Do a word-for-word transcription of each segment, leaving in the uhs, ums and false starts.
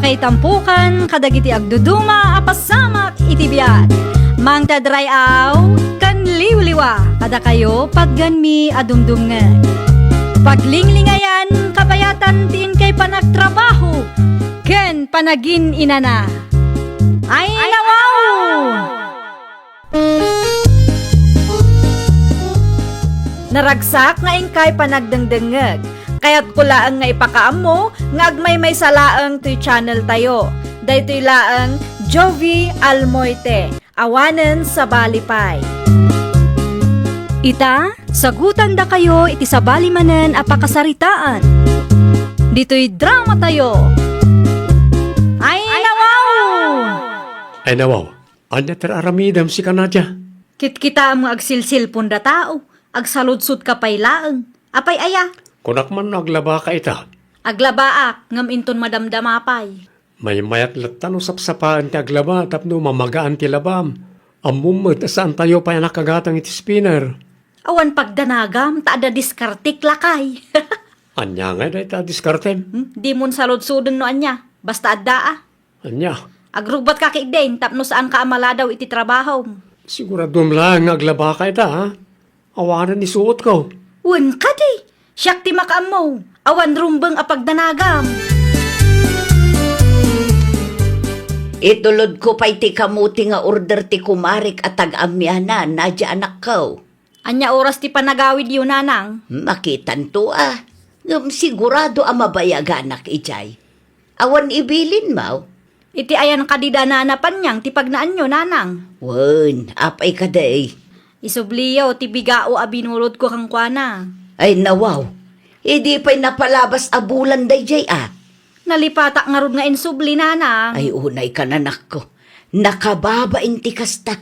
Ay tampukan kadagiti agduduma a pasamak iti biag. Mangted ray-aw ken liwliwa kadakayo patgenmi a dumdumngeg. Paglinglingayan, kabayatan ti inkay panagtrabaho ken panagin-inana. Ay, nawaw! Naragsak nga inkay panagdengdengngeg. Kayatko laeng nga ipakaammo nga agmaymaysa laeng toy channel tayo. Daytoy laeng Jovi Almoite, awanen sabali pay. Ita, sagutandakayo iti sabali manen a pakasaritaan. Ditoy drama tayo. Ay, nawaw! Ay, nawaw. Ania ti aramidem, sika, Nadia? Kitkitaem nga agsilsilpon da tao, agsaludsodka pay laeng. Apay aya? Kunak man no aglabaka ita. Aglabaak, ngem inton madamdama pay. Maymayat latta no sapsapaen ti aglaba tapno mamagaan ti labam. Ammom met a saantayo pay a nakagatang iti spinner. Awan pagdanagam, ta adda diskartek, lakay. Ania ngay dayta a diskartem? Hmm? Dimon saludsoden no ania. Basta adda a. Ania? Agrubbatka ketdin tapno saanka a maladaw iti trabahom. Siguradom laeng nga aglabaka ita, ha? Awanen isuotko. Wen kadi, siak ti makaammo. Awan rumbeng a pagdanagam. Itulodko pay ti kamuti nga order ti kumarek a taga-Amiana, Nadia anakko. Ania oras ti panagawidyo, nanang? Makitanto a. Ngem sigurado a mabayaganak idiay. Awan ibilin, maw? Iti ayan kadi da Nana Panyang ti pagnaanyo, nanang? Wen, apay kadi? Isubliyo ti bigao a binulodko kenkuana. Ay, nawaw. Idi pay napalabas a bulan daydiay a. Nalipatak ngarud nga insubli, nanang. Ay, unay ka, anakko. Nakababain ti kasta.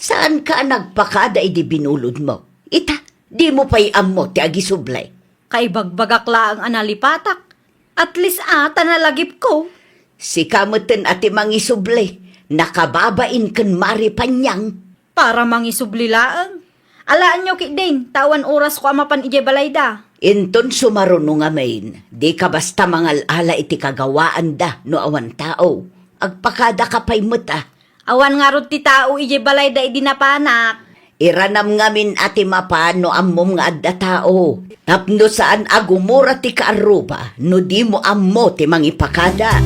Saanka a nagpakada idi binulodmo. Ita, dimo pay ammo ti agisubli. Kaibagbagak laeng a nalipatak. At least a, ta nalagipko. Sika metten a ti mangisubli. Nakababain ken Mari Panyang. Para mangisubli laeng. Alaenyo ketdin, ta awan orasko a mapan idiay balayda. Inton sumaruno ngamin, dika basta mangal-ala iti kagawaanda no awan tao. Agpakadaka pay met a. Awan ngarud ti tao idiay balayda idi napanak. Iranam ngamin a ti mapan no ammom nga adda tao. Tapno saan a gumura ti kaarruba no dimo ammo ti mangipakada.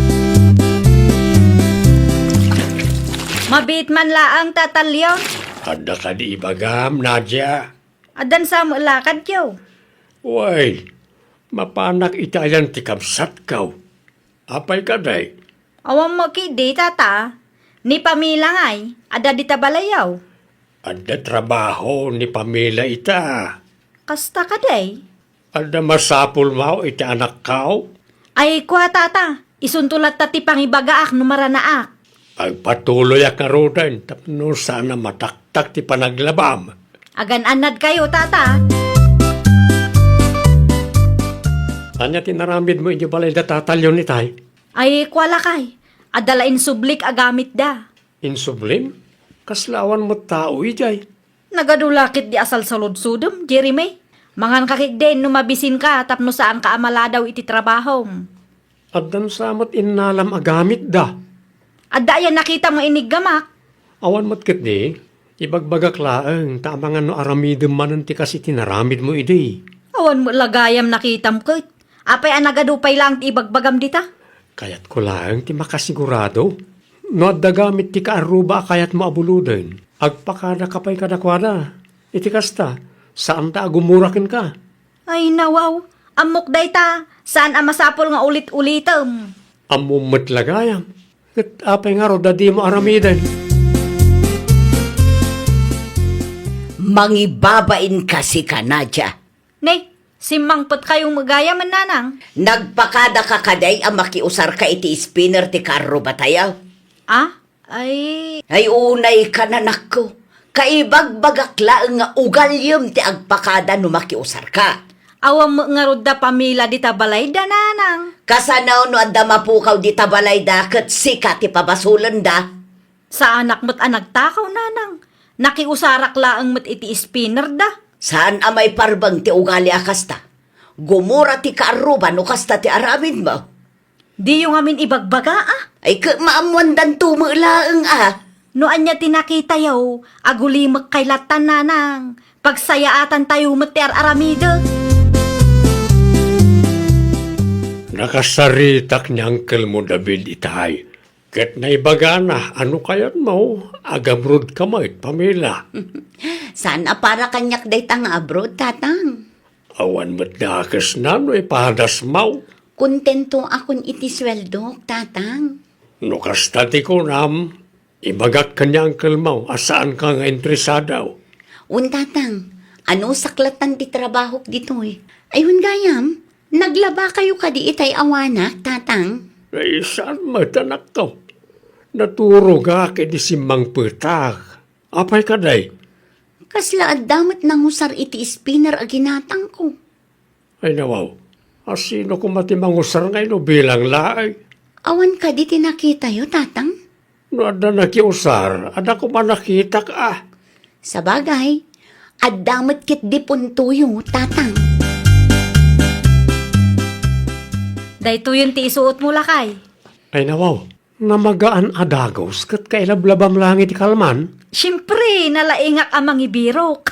Mabiit man laeng, Tata Leon. Adda kadi ibagam, Nadia? Addan sa met lakadyo. Way, mapanak iti ayan ti kabsatko. Apay kadi? Awan met ketdi, tata. Ni Pamela ngay, adda dita balayyo? Adda trabaho ni Pamela ita. Kasta kadi? Adda masapul maw iti anakko? Ay, kua, tata. Isunto latta ti pangibagaak no maranaak. Agpatuloyak ngaruden tapno saan a mataktak ti panaglabam. Agan-annadkayo, tata. Ania ti naramidmo idiay balay da Tata Leon itay? Ay, kua lakay. Adda la insublik a gamitda. Insublim? Kasla awan met tao idiay. Nagadu la ketdi a salsaludsodem, Jeremy. Manganka ketdin no mabisinka tapno saanka a maladaw iti trabahom. Addan sa met innalam a gamitda. Adda aya nakitam nga iniggamak? Awan met ketdi. Ibagbagak laeng ta amangan no aramidem manen ti kas iti naramidmo idi. Awan met la gayam nakitam ket. Apay a nagadu pay laeng ti ibagbagam dita? Kayatko laeng ti makasigurado. No adda gamit ti kaarruba a kayatmo a buloden, agpakadaka pay kadakuada. Iti kasta, saanta a gumura kenka. Ay, nawaw. Ammok dayta. Saan a masapul nga ulit-ulitem. Ammom met la gayam. Ket apay ngarud a dimo aramiden? Mangibabain kasi ka, Nadia. Ne, simmangpetkayo met gayam, nanang. Nagpakadaka kadi a makiusarka iti spinner ti karrubatayo? Ah? Ay. Ay, unay ka, anakko. Kaibagbagak laeng nga ugaliem ti agpakada no makiusarka. Awan met ngarud da Pamela dita balayda, nanang. Kasano no adda mapukaw dita balayda ket sika ti pabasolenda? Saanak met a nagtakaw, nanang. Nakiusarak laeng met iti spinner da. Saan a maiparbeng ti ugali a kasta. Gumura ti kaarruba no kasta ti aramidmo. Diyo ngamin ibagbaga, a? Ay, ket maammoandanto met laeng, a. No ania ti nakitayo, agulimekkay lattan, nanang. Pagsayaatan tayo met ti ar-aramidek. Nakasaritak ni Uncle mo David itay. Ket naibagana a no kayatmo, agamrod ka met, Pamela. Saan a para kaniak dayta nga abroad, Tatang. Awan met dakesna no ipadas maw. Kontento akon iti sueldok, Tatang. No kasta ti kunam, ibagak ken ni Uncle Mau a saanka nga interesado. Wen, Tatang, anusak lattan ti trabahok ditoy. Ay, wen gayam, naglaba kayo kadi itay awanak, Tatang? Ay, saan met, anakko? Naturogak idi simmangpetak. Apay kadi? Kasla adda met nangusar iti spinner a ginatangko. Ay, nawaw. A, sino koma ti mangusar nga inubilang laeng? Awan kadi ti nakitayo, Tatang? No adda nakiusar, adda koma nakitak, a. Sabagay, adda met ketdi puntoyo, Tatang. Daytoyen ti isuotmo, lakay. Ay, nawaw. Namagaan a dagus ket kailablabam laeng iti kalman? Siempre, nalaingak a mangibirok.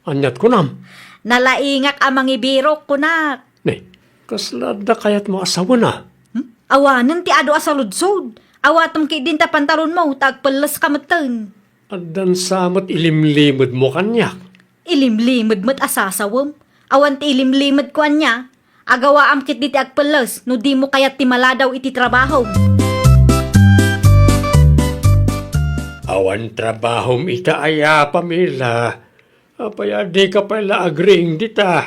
Aniat kunam? Nalaingak a mangibirok, kunak. Ne, kasla adda kayatmo a sawen, a? Hmm? Awanen ti adu a saludsod. Awatem ketdin ta pantalonmo, ta agpelleska metten. Addan sa met ilimlimedmo kaniak. Ilimlimed met a sasawem. Awan ti ilimlimed ko ania. Agawaam ketdi ti agpelles no dimo kayat ti maladaw iti trabahom. Awan trabahom ita aya, Pamela? Apay a dika pay la agriing dita?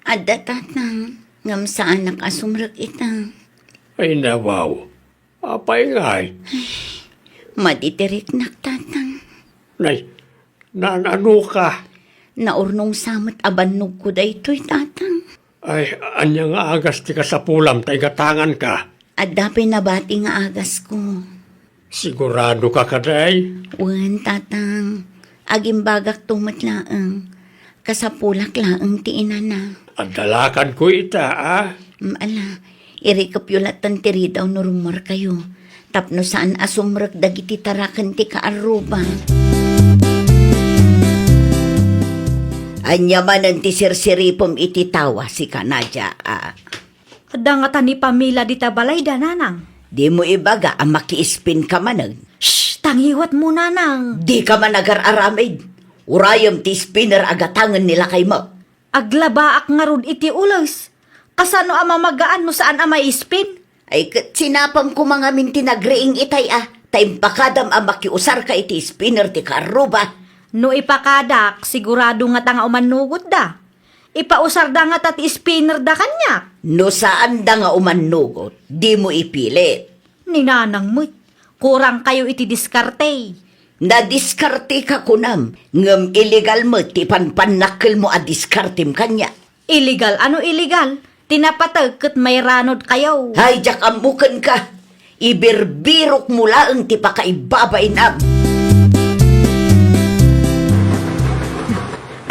Adda, Tatang, ngem saanak a sumrek ita. Ay, nawaw. Apay ngay? Madi ti riknak, Tatang. Nay, naan-ano ka? Naurnong sa met a bannogko daytoy, Tatang. Ay, ania nga agas ti kasapulam ta igatanganka? Adda pay nabati nga agasko. Sigurado ka kadi? Wen, Tatang. Agimbagakto met laeng. Kasapulak laeng ti inana. Adda lakadko ita, a? Mm, ala, irikepyo lattan ti ridaw no rummuarkayo, tapno saan a sumrek dagiti taraken ti kaarruba. Ania manen ti sirsiripem iti tawa, sika, Nadia, a? Adda ngata ni Pamela dita balayda, nanang. Dimo ibaga a makiispin ka manen? Shh! Tangiwatmo, nanang. Dika man agar-aramid. Urayem ti spinner a gatangen ni lakaymo. Aglabaak ngarud iti ules. Kasano a mamagaan no saan a maispin? Ay, ket sinapam koma ngamin ti nagriing itay a, ta impakadam a makiusarka iti spinner ti kaarruba. No ipakadak, sigurado ngata nga umannugotda. Ipausarda ngata ti spinnerda kaniak. No saanda nga umannugot, dimo ipilit. Ni nanang met, kurang kayo iti diskarte. Nadiskarteka kunam, ngem illegal met ti panpannakkelmo a diskartem kaniak. Illegal? Ano illegal? Ti napateg ket mairanod kayo. Hay, diak ammo kenka. Ibirbirokmo laeng ti pakaibabainam.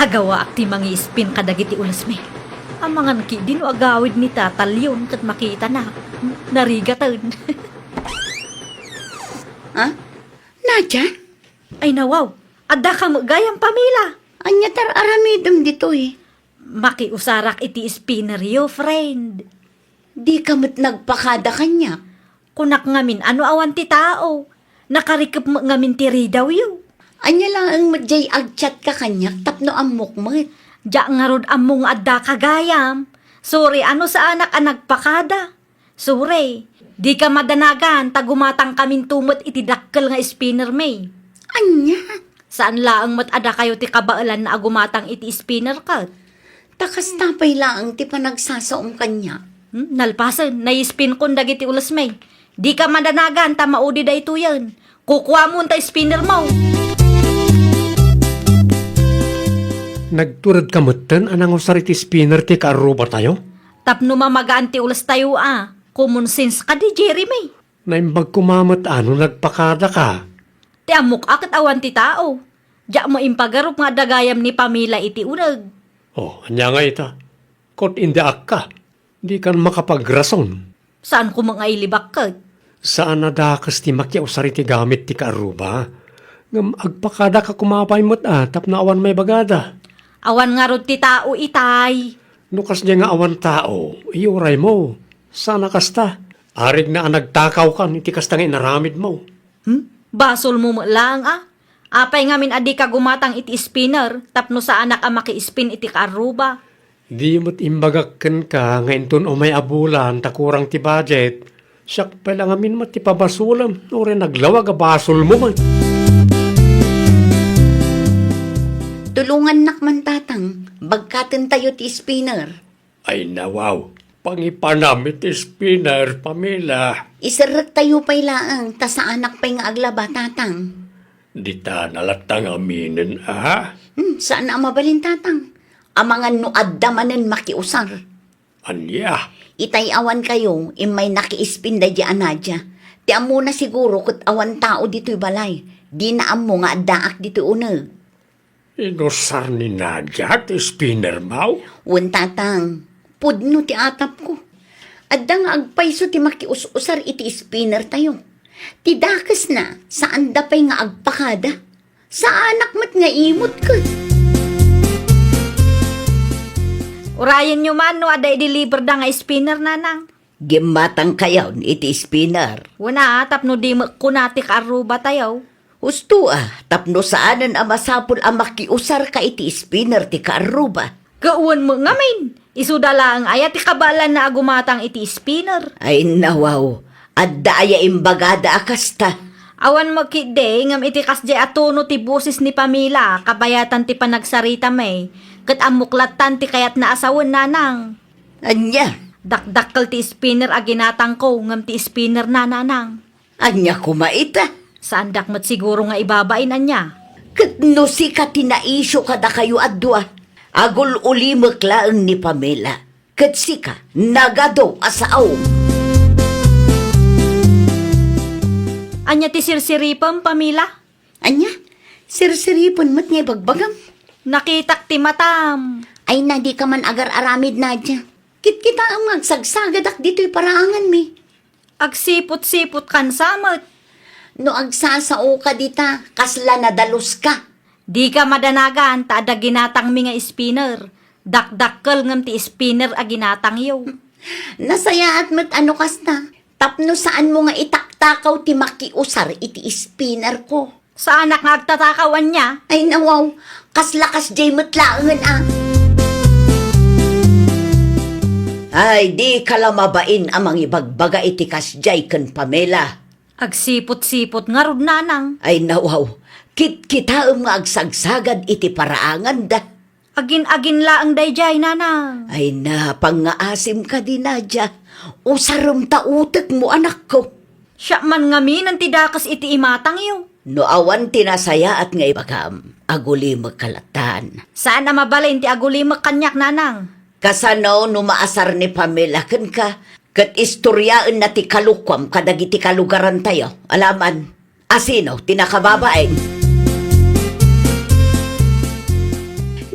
Agawaak ti mangiispin kadagiti ulesmi. Amangan ketdi no agawid ni Tata Leon ket makitana. Narigaten. Ha? Nadia? Ay, nawaw. Adda ka met gayam, Pamela. Ania ti ar-aramidem ditoy? Makiusarak iti spinneryo, friend. Dika met nagpakada kaniak. Kunak ngamin a no awan ti tao. Nakarikep met ngamin ti ridawyo. Ania laeng met diay agchatka kaniak tapno ammok met. Diak ngarud ammo nga adda ka gayam. Sorry a no saanak a nagpakada. Sorry, dika madanagan ta gumatangkaminto met iti dakkel nga spinnermi. Ania? Saan laeng met a dakayo ti kabaelanna a gumatang iti spinner ket? Ta kasta pay laeng ti panagsasaom kaniak. Hmm, nalpasen, naispinkon dagiti ulesmi. Dika madanagan ta maudi daytoyen. Kukuamon ta spinnermo. Nagturedka metten a nangusar iti spinner ti kaarrubatayo? Tapno mamagaan ti ulestayo a. Common sense kadi, Jeremy. Naimbag koma met a no nagpakadaka. Ti ammok a ket awan ti tao. Diak mo impagarup nga adda gayam ni Pamela iti uneg. Oh, ania nga ita? Ket indiakka, dikan makapagrason. Saan koma nga ilibak ket? Saan a dakes ti makiusar iti gamit ti kaarruba. Ngem agpakadaka koma pay met a tapno awan maibagada. Awan ngarud ti tao itay. No kasdiay nga awan tao, iyuraymo. Saan a kasta. Arigna a nagtakawkan iti kasta nga inaramidmo. Hmm? Basolmo met laeng a. Apay ngamin a dika gumatang iti spinner tapno saanak a maki-spin iti kaarruba? Di met imbagak kenka nga inton umay a bulan ta kurang ti budget, siak pay la ngamin met ti pabasolem, uray naglawag a basolmo met. Tulongannak man, Tatang, bagkatentayo ti spinner. Ay, nawaw, pangipanam iti spinner, Pamela. Iserrektayo pay laeng, ta saanak pay nga aglaba, Tatang. Dita na latta ngaminen, a? Hmm, saan a mabalin, Tatang. Amangan no adda manen makiusar. Ania? Itay awankayo, immay nakiispin daydi a Nadia. Ti ammona siguro ket awan tao ditoy balay. Dina ammo nga addaak ditoy uneg. Inusar ni Nadia ti spinner, maw? Wen, Tatang. Pudno ti atapko. Adda nga agpayso ti makius-usar iti spinner tayo. Ti dakesna, saanda pay nga agpakada. Saanak met nga imut ket. Urayenyo man no adda i-deliver da nga spinner, Nanang. Gimmatangkayon iti spinner. Wen a, tapno di met kuna ti kaarruba tayo. Husto a, tapno saanen a masapul a makiusarka iti spinner ti kaarruba. Ket wen met ngamin, isuda laeng aya ti kabaelanna a gumatang iti spinner? Ay, nawaw, adda aya imbagada a kasta? Awan met ketdi, ngem iti kasdiay a tono ti boses ni Pamela, kabayatan ti panagsaritami, ket ammok lattan ti kayatna a sawen, Nanang. Ania? Dakdakkel ti spinner a ginatangko, ngem ti spinner na, Nanang. Ania koma ita? Saandak met siguro nga ibabain, ania? Ket no sika ti naisyu kadakayo a dua, agul-ulimek laeng ni Pamela, ket sika, nagadu a saom. Ania ti sirsiripem, Pamela? Ania? Sirsiripen met nga ibagbagam? Nakitak ti matam. Ay na, dika man agar-aramid, Nadia. Kitkitaem nga agsagsagadak ditoy paraanganmi. Agsiput-siput kan samet. No agsasaoka dita, kasla nadaluska. Dika madanagan ta adda ginatangmi nga spinner. Dakdakkel ngem ti spinner a ginatangyo. Nasayaat met a no kasta, tapno saanmo nga itaktakaw ti makiusar iti spinnerko. Saanak nga agtatakaw, ania? Ay, nawaw, kasla kasdiay met laengen a. Ay, dika la mabain a mangibagbaga iti kasdiay ken Pamela. Agsiput-siput ngarud, Nanang. Ay, nawaw, kitkitaem nga agsagsagad iti paraanganda. Agin-agin laeng daydiay, Nanang. Ay na, pangngaasim kadi, Nadia. Usarem ta utekmo, anakko. Siak man ngamin ti dakes iti imatangyo. No awan ti nasayaat nga ibagam, agulimek ka lattan. Saan a mabalin ti agulimek kaniak, Nanang. Kasano no maasar ni Pamela kenka, ket istoriaenna ti kalokuam kadagiti kalugarantayo? Alaman. Asino ti nakababain?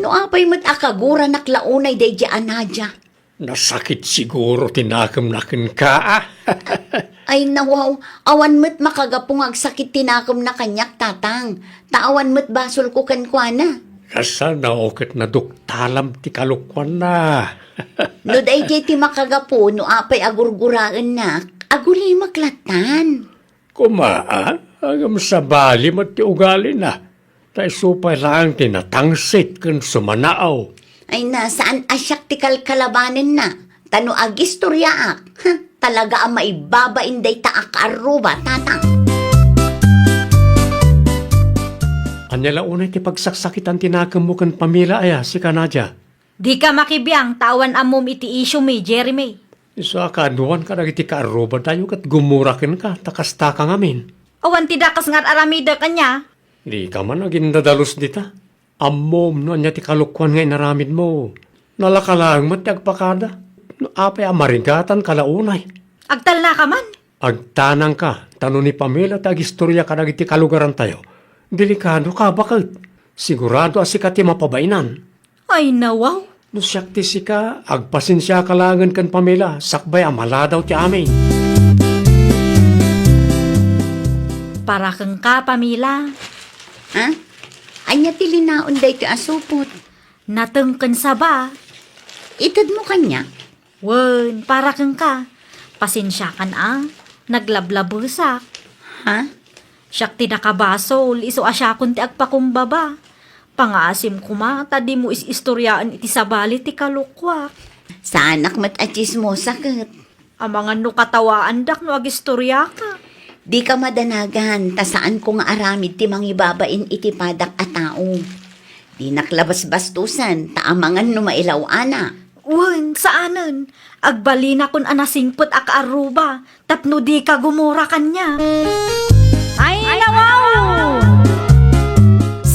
No apay met a kaguranak la unay daydi a Nadia. Nasakit siguro ti nakemna kenka, a? Ay, nawaw, awan met makagapu nga agsakit ti nakemna kaniak, Tatang. Ta awan met basolko kenkuana. Kasano ket naduktalam ti kalokuanna? No daydi ti makagapu, no apay a gurguraennak, agulimek lattan. Koma, a? Ngem sabali met ti ugalina. Ta isu pay laeng ti natangsit ken sumanao. Ay na, saan a siak ti kalkalabanenna. Ta no agistoriaak, ha, talaga a maibabain dayta a kaarruba, Tatang. Ania la unay ti pagsaksakitan ti nakemmo ken Pamela aya, sika Nadia? Dika makibiang ta awan ammom iti isyumi, Jeremy. Isu a kaaduan kadagiti kaarrubatayo ket gumura kenka, ta kastaka ngamin. Awan ti dakes nga ar-aramidek, ania? Dika man agindadalus dita. Ammom no ania ti kalokuan nga inaramidmo. Nalaka laeng met ti agpakada. No apay a marigatan ka la unay. Agtalnaka man? Agtanangka, ta no ni Pamela ti agistoria kadagiti kalugarantayo, delikado ka, baket. Sigurado a sika ti mapabainan. Ay, nawaw. No siak ti sika, agpasensiaka laengen ken Pamela, sakbay a maladaw ti amin. Para kenka, Pamela. Ha? Ania ti linaon daytoy a supot? Nateng ken saba. Itedmo kaniak? Wen, para kenka. Pasensiakan a, naglablabesak. Ha? Siak ti nakabasol, isu a siakon ti agpakumbaba. Pangaasim koma ta dimo is-istoriaen iti sabali ti kalukoak. Saanak met a tsismosa ket. Amangan no katawaandak no agistoriaka. Dika madanagan, ta saanko nga aramid ti mangibabain iti padak a tao. Dinak la basbastosen, ta amangan no mailaw-anak. Wen, saanen. Agbalinakon a nasingpet a kaarruba tapno dika gumura kaniak. Ay, nawaw!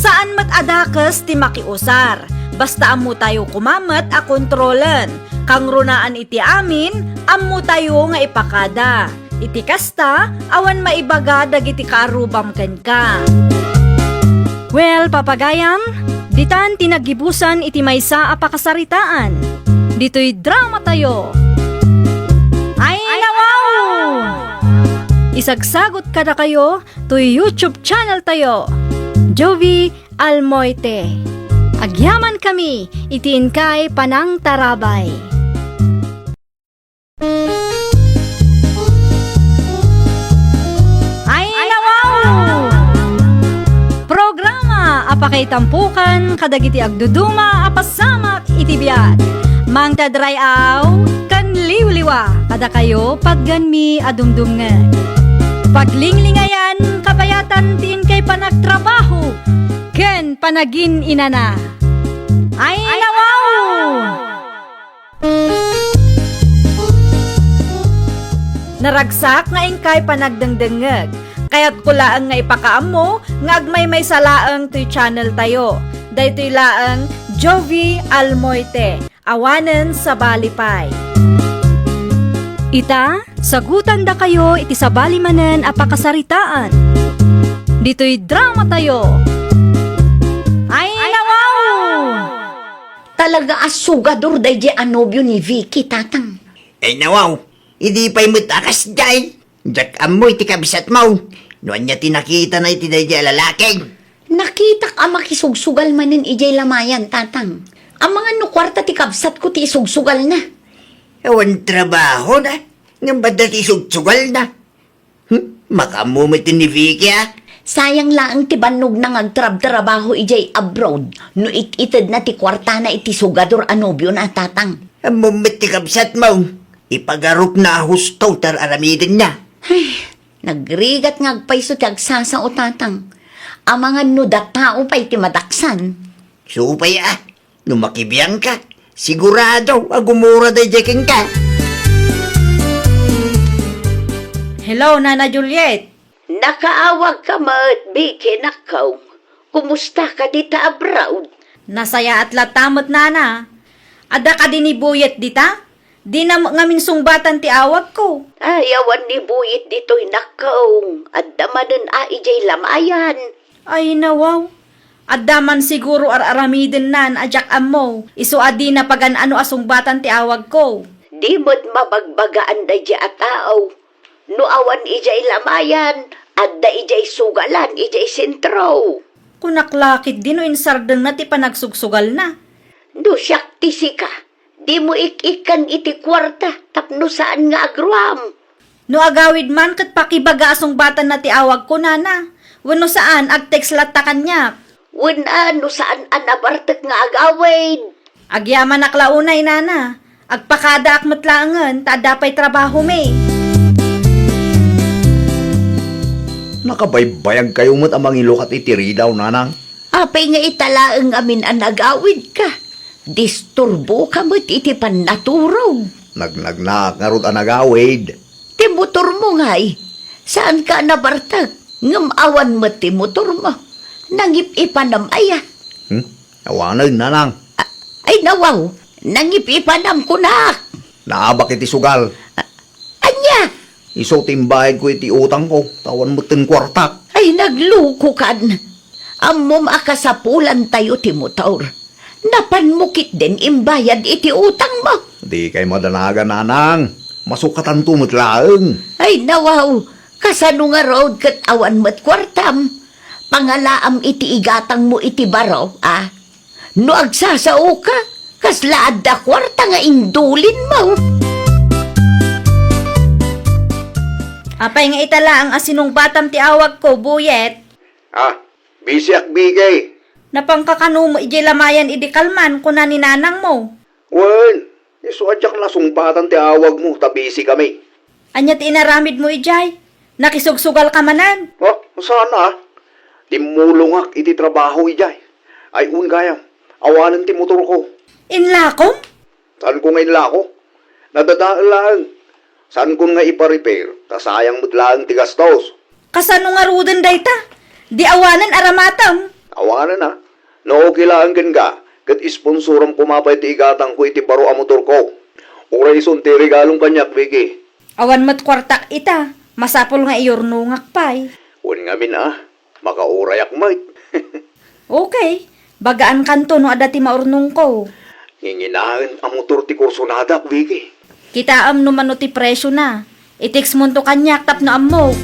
Saan met a dakes ti makiusar. Basta ammotayo koma met a kontrolen. Kangrunaan iti amin, ammotayo nga ipakada. Iti kasta, awan maibaga dagiti kaarrubam kenka. Well, papagayam, ditan ti naggibusan iti maysa a pakasaritaan. Ditoy dramatayo. Ay, nawaw! Isagsagot kadakayo toy YouTube channel tayo, Jovie Almoite. Agyamankami iti inkay panangtarabay. Ay, nawaw! Programa a pakaitampokan kadagiti agduduma a pasamak iti biag. Mangted ray-aw ken liwliwa kadakayo, patgenmi a dumdumngeg. Paglinglingayan, kabayatan ti inkay panagtrabaho ken panagin-inana. Ay, nawaw! Naragsak nga inkay panagdengdengngeg. Kayatko laeng nga ipakaammo nga agmaymaysa laeng toy channel tayo. Daytoy laeng Jovie Almoite, awanen sabali pay. Ita, sagutandakayo iti sabali manen a pakasaritaan. Ditoy dramatayo. Ay, nawaw! Talaga a sugador daydiay a nobio ni Vicky, Tatang. Ay, nawaw, idi pay met a kasdiay, diak ammo iti kabsatmo. No ania ti nakitana iti daydiay a lalaki? Nakitak a makisugsugal manen idiay lamayan, Tatang. Amangan no kuarta ti kabsatko ti isugsugalna. Awan trabahona, ngem adda ti isugsugalna. Hmm? Makaammo met ni Vicky, a? Sayang laeng ti bannogna nga agtrabtrabaho idiay abroad no it-itedna ti kuartana iti sugador a nobiona, Tatang. Ammom met ti kabsatmo, ipagarupna a husto ti ar-aramidenna. Ay, nagrigat nga agpayso ti agsasao, Tatang. Amangan no datao pay ti madaksan. Supay, a. No makibiangka, sigurado a gumura daydiay kenka. Hello, Nana Juliet. Nakaawagka met, Vicky, nakkaw. Kumusta ka dita abroad? Nasayaat latta met, Nana. Adda kadi ni Buyet dita? Dina met ngamin sungbatan ti awagko. Ay, awan ni Buyet ditoy, nakkaw. Adda manen a idiay lamayan. Ay, nawaw. Adda man siguro ar-aramidennan a diak ammo, isu a dina pagan-ano a sungbatan ti awagko. Di met mabagbagaan daydiay a tao. No awan idiay lamayan, adda idiay sugalan idiay sentro. Kunak la ketdi no insardengna ti panagsugsugalna. No siak ti sika, dimo ik-ikkan iti kuarta tapno saan nga agruam. No agawid man ket pakibaga a sungbatanna ti awagko, Nana. Wenno saan, ag-text latta kaniak. Wen a, no saan a nabartek nga agawid. Agyamanak la unay, Nana. Agpakadaak met laengen ta adda pay trabahomi. Nakabaybayagkayo met a mangilukat iti ridaw, Nanang. Apay nga ita laeng ngamin a nagawidka? Disturboka met iti pannaturog. Nagnagnaak ngarud a nagawid. Ti motormo ngay, saanka a nabartek, ngem awan met ti motormo. Nangip-ipanam aya? Hmm? Awanen, Nanang. A-, ay, nawaw, nangip-ipanam kunak. Naabak iti sugal. A-, ania? Isu ti imbayadko iti utangko, ta awan metten kuartak. Ay, naglukokan. Ammom a kasapulantayo ti motor. Napanmo ketdin imbayad iti utangmo. Dikay madanagan, nanang. Masukatanto met laeng. Ay, nawaw. Kasano ngarud ket awan met kuartam? Pangalaam iti igatangmo iti baro, a? No agsasaoka, kasla adda kuarta nga indulinmo. Apay nga ita laeng a sinungbatam ti awagko, Buyet? Ah, bisiak, Biki. Napanka kano met idiay lamayan idi kalman, kuna ni nanangmo. Wen, isu a diak nasungbatan ti awagmo ta bisikami. Ania ti inaramidmo idiay? Nakisugsugalka manen? Oh, saan a? Timmulongak iti trabaho idiay. Ay, wen gayam, awanen ti motorko. Inlakom? Saanko nga inlako? Nadadael laeng. Saankon nga ipa-repair, ta sayang met laeng ti gastos. Kasano ngaruden dayta? Di awanen aramatem? Awanen a. No okay laeng kenka, ket isponsoram koma pay ti igatangko iti baro a motorko. Uray isun ti regalom kaniak, Vicky. Awan met kuartak ita. Masapul nga iyurnongak pay. Wen ngamin a, makaurayak met. Okay. Bagaankanto no adda ti maurnongko. Nginginaen a motor ti kursonadak, Vicky. Kitaem no mano ti presiona. I-textmonto kaniak tapno ammok.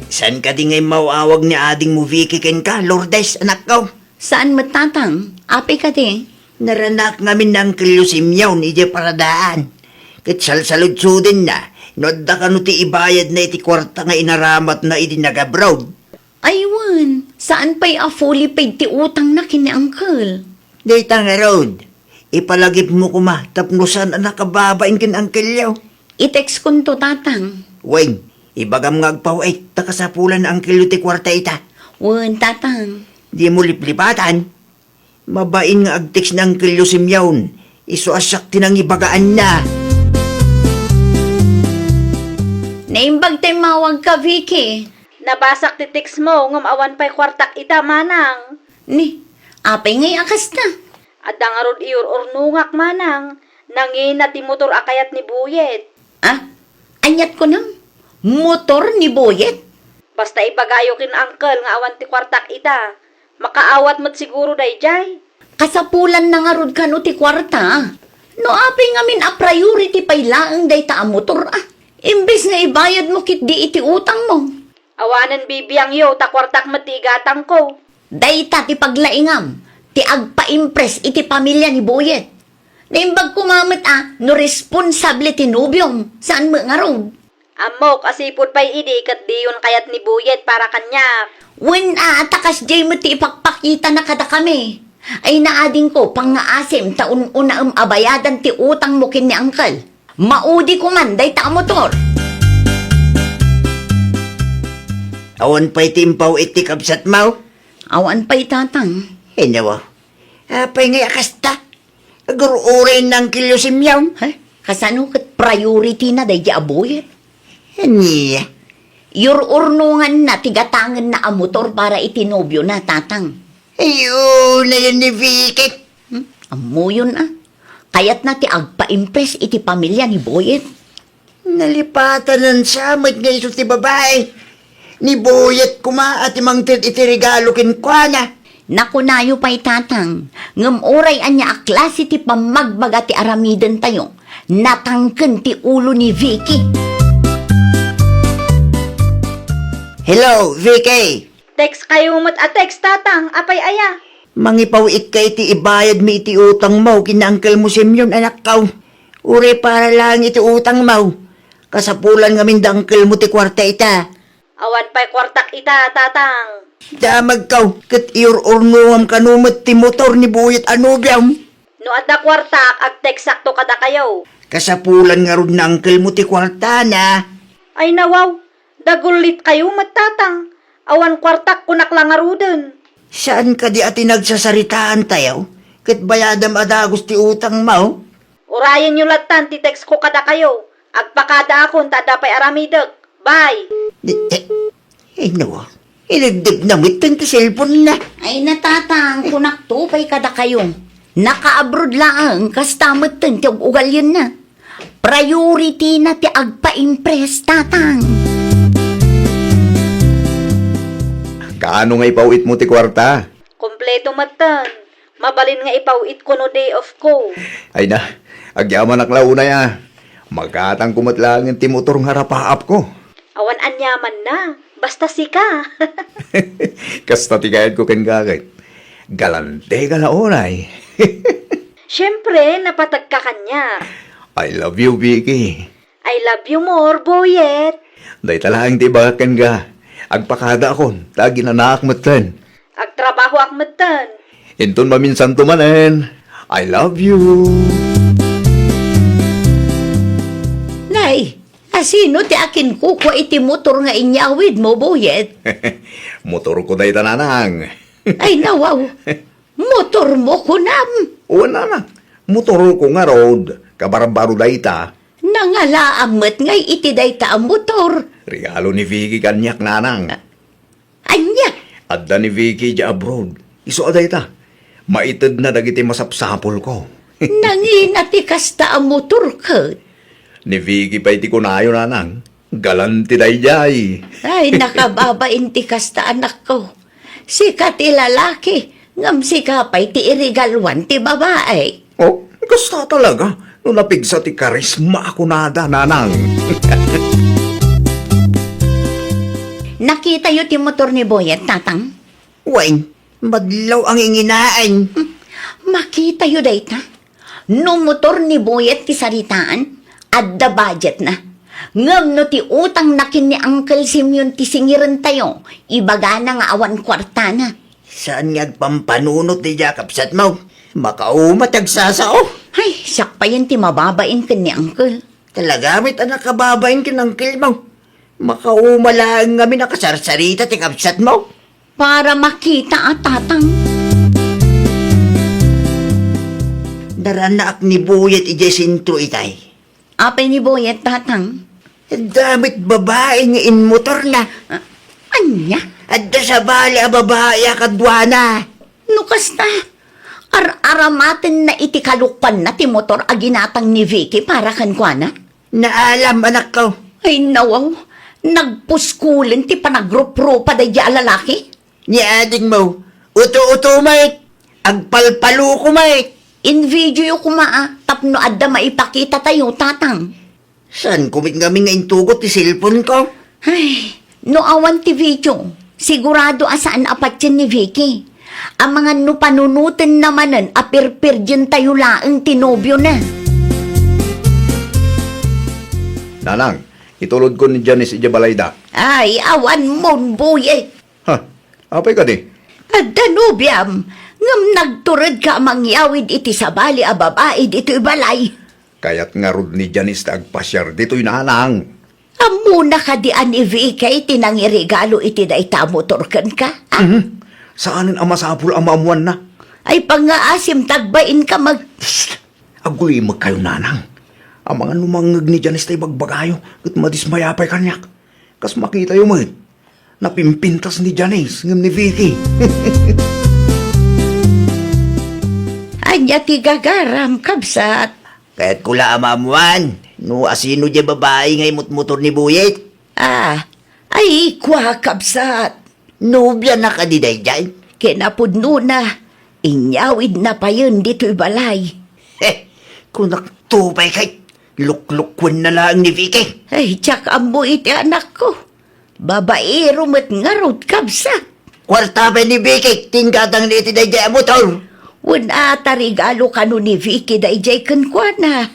Saan kadi nga immaw-awag ni adingmo, Vicky, kenka, Lourdes, anakko? Saan met, Tatang? Apay kadi? Naranak ngamin ni Angkelyo Simeon idiay paradaan. Ket salsaludsodenna no adda kano ti ibayadna iti kuarta nga inaramatna idi nag-abroad. Ay wen, saan pay a fully paid ti utangna ken ni Uncle? Dayta ngarud, ipalagipmo koma tapno saan a nakababain ken Angkelyo. I-textkonto, Tatang. Wen, ibagam nga agpaw-it ta kasapulan ni Angkelyo ti kuarta ita. Wen, Tatang. Dimo liplipatan. Mabain nga ag-text ni Angkelyo Simeon. Isu a siak ti nangibagaanna. Naimbag ta immawagka, Vicky. Nabasak ti textmo, ngem awan pay kuartak ita, Manang. Ni, apay ngay a kasta? Adda ngarud iyur-urnongak, Manang. Nangina ti motor a kayat ni Buyet. Ah? Aniat kunam? Motor ni Buyet? Basta ibagayo ken Uncle nga awan ti kuartak ita. Makaawat met siguro daydiay. Kasapulanna ngarud kano ti kuarta. No apay ngamin a priority pay laeng dayta a motor, a. Imbes nga ibayadmo ketdi iti utangmo. Awanen bibiangyo ta kuartak met ti igatangko. Dayta ti paglaingam, ti agpaimpress iti pamilya ni Buyet. Naimbag koma met a no responsable ti nobiom, saan met ngarud? Ammok a sipud pay idi ket diyon kayat ni Buyet para kaniak. Wen a, ta kasdiay met ti ipakpakitana kadakami. Ay naadingko, pangngaasim ta un-unaem a bayadan ti utangmo ken ni Uncle. Maudi koman dayta a motor. Awan pay ti impaw iti kabsatmo? Awan pay, Tatang. Hinawa. Apay ngay a kasta? Agur-uray ni Angkelyo Simeon. He? Kasano ket priority na daydi a Buyet? Ania? Iyur-urnonganna ti gatangenna a motor para iti nobiona, Tatang. Ay, unayen ni Vicky. Hmm? Ammoyon a. Kayatna ti agpaimpress iti pamilya ni Buyet. Nalipatanan sa met nga isu ti babai. Ni Buyet koma a ti mangted iti regalo kenkuana. Nakunayo pay, Tatang, ngem uray ania a klase ti pammagbaga ti aramidentayo, natangken ti ulo ni Vicky. Hello, Vicky! Text kayo met a text, Tatang. Apay aya? Mangipaw-itka iti ibayadmi iti utangmo ken ni Uncle mo Simeon, anakko. Uray para laeng iti utangmo. Kasapulan ngamin da Uncle mo ti kuarta ita. Awan pay kuartak ita, Tatang. Damagko, ket iyur-urnongam kano met ti motor ni Buyet a nobiom. No adda kuartak, agteksakto kadakayo. Kasapulan ngarud ni Uncle mo ti kuartana. Ay nawaw, dagullit kayo met, Tatang. Awan kuartak, kunak la ngaruden. Saan kadi a ti nagsasaritaantayo? Ket bayadam a dagus ti utangmo? Urayenyo lattan ti text ko kadakayo. Agpakadaakon ta adda pay aramidek. Bye! Di, eh, eh, no. Inagdep na metten ti cellphone na. Ay, natatang, kunakto pay kadakayo. Naka-abroad laeng, kasta metten ti ug-ugalyenna. Priority na ti agpa-impress, tatang. Kaano nga ipaw-itmo ti kuarta? Dayto metten, mabalin nga ipaw-itko no day off ko. Ay na, agyamanak la unay a. Magatangko met laengen ti motor nga rapaapko. Awan aniamanna, basta sika. Kasta ti kayatko kenka ket. Galanteka la unay. Siempre, napateg ka kaniak. I love you, Vicky. I love you more, Boyet. Dayta laeng ti ibagak kenka. Agpakadaakon, ta aginanaak metten. Agtrabahoak metten. Inton maminsanto manen, I love you. Nay, asino ti akinkukua iti motor nga inyawidmo, Boyet? Motorko dayta, nanang. Ay, nawaw. Motormo, kunam? Wen, nanang. Motorko ngarud, kabarbaro dayta. Nangalaam met ngay iti dayta a motor. Regalo ni Vicky kaniak, nanang. Ania? Adda ni Vicky idiay abroad. Isu a dayta. Maitedna dagiti masapsapulko. Nangina ti kasta a motor ket? Ni Vicky pay ti kunayo, nanang. Galante daydiay. Ay, nakababain ti kasta, anakko. Sika ti lalaki, ngem sika pay ti iregaluan ti babai. Oh, kasta talaga. No napigsa ti karisma a kunada, nanang. Nakitayo ti motor ni Boyet, tatang? Wen, madlaw a nginginaen. Hmm, makitayo dayta. No motor ni Boyet ti saritaan, adda budgetna. Ngem no ti utangna ken ni Uncle Simeon ti singirentayo, ibagana nga awan kuartana. Saan nga agpampanunot daydiay a kabsatmo? Makauma ti agsasao. Ay, siak payen ti mababain ken ni Uncle. Talaga met a nakababain ken Uncle mo. Makauma laeng ngamin a kasarsarita ti kabsatmo. Para makita a tatang. Daranaak ni Boyet idiay sentro itay. Apay ni Boyet, tatang? Adda met babai nga inmotorna. Ah, ania? Adda sabali a babai a kaduana. No kasta, ar-aramatenna iti kalokuanna ti motor a ginatang ni Vicky para kenkuana? Naalam, anakko. Ay, nawaw. Nagpuskulen ti panagruprupa daydiay a lalaki. Ni adingmo, uto-uto met. Agpalpaluko met. Invideoyo koma a, tapno adda maipakitatayo, tatang. Saanko met ngamin nga intugot ti cellphone ko? Ay, no awan ti video, sigurado a saan a patien ni Vicky. Amangan no panunotenna manen a pirpirdientayo laeng ti nobiona. Nanang, itulodko ni Janice idiay balayda. Ay, awan mon, Boyet. Ha? Apay kadi? Adda nobiam, ngem nagturedka a mangyawid iti sabali a babai ditoy balay. Kayat ngarud ni Janice ta agpasiar ditoy, nanang. Ammona kadi a ni Vicky ti nangiregalo iti dayta a motor kenka? Ah? Mhm. Saanen a masapul a maammoanna. Ay, pangngaasim ta agbainka mag- Psst! Agulimekkayo, nanang. Amangan no mangngeg ni Janice ta ibagbagayo, ket madismaya pay kaniak. Kas makitayo met, napimpintas ni Janice ngem ni Vicky. Ania ti gagaram, kabsat? Kayatko la a maammoan no asino diay babai nga imutmotor ni Boyet. Ah, ay, kua, kabsat. Nobiana kadi daydiay? Kinapudnona, inyawidna payen ditoy balay. He, kunakto pay ket, luklukwenna laeng ni Vicky. Ay, diak ammo iti anakko. Babaero met ngarud, kabsat. Kuarta pay ni Vicky ti inggatangna iti daydiay a motor. Wen a, ta regalo kano ni Vicky daydiay kenkuana.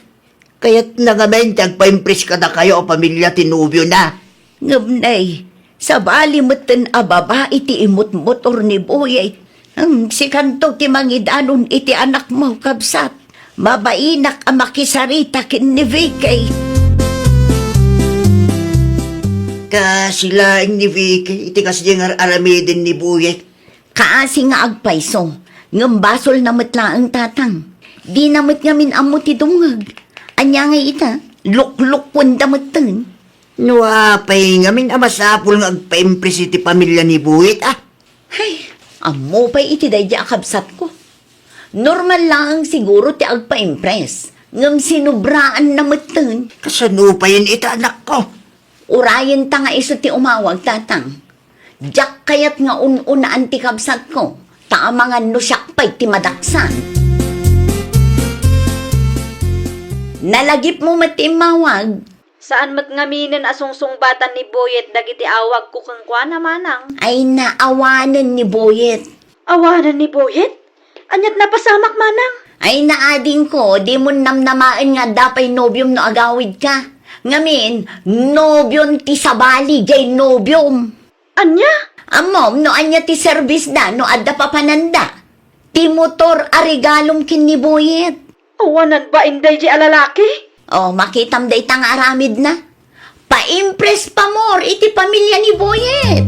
Kayatna ngamin ti agpaimpress kadakayo a pamilia ti nobiona. Ngem nay, sabali metten a babai ti imutmotor ni Boyet. Hmm, sikanto ti mangidanon iti anakmo, kabsat. Mabainak a makisarita ken ni Vicky. Kaasi laeng ni Vicky iti kasdiay nga ar-aramiden ni Boyet. Kaasi nga agpayso, ngem basolna met laeng, tatang. Dina met ngamin ammo ti dumngeg. Ania ngay ita? Luklukwenda metten. No apay ngamin a masapul nga agpaimpress iti pamilia ni Boyet, ah? Hay, ammo pay iti daydiay a kabsatko. Normal laeng siguro ti agpaimpress, ngem sinobraanna metten. Kasano payen ita, anakko? Urayenta nga isu ti umawag, tatang. Diak kayat nga un-unaan ti kabsatko. ta amangan no siak pay ti madaksan. Nalagipmo met ti immawag. Saan met ngaminen a sungsungbatan ni Boyet dagiti awagko kenkuana, manang. Ay, naawanen ni Boyet. Awanen ni Boyet? Ania't napasamak, manang? Ay, naadingko, dimon namnamaen nga adda pay nobiom no agawidka. Ngamin, nobion ti sabali, jay nobiom. Ania? Ammom no ania ti serbisda no adda papananda? Ti motor a regalom ken ni Boyet. Awanan bain daydi a lalaki? Oh, makitam dayta nga aramidna. Paimpress pa more iti pamilia ni Boyet.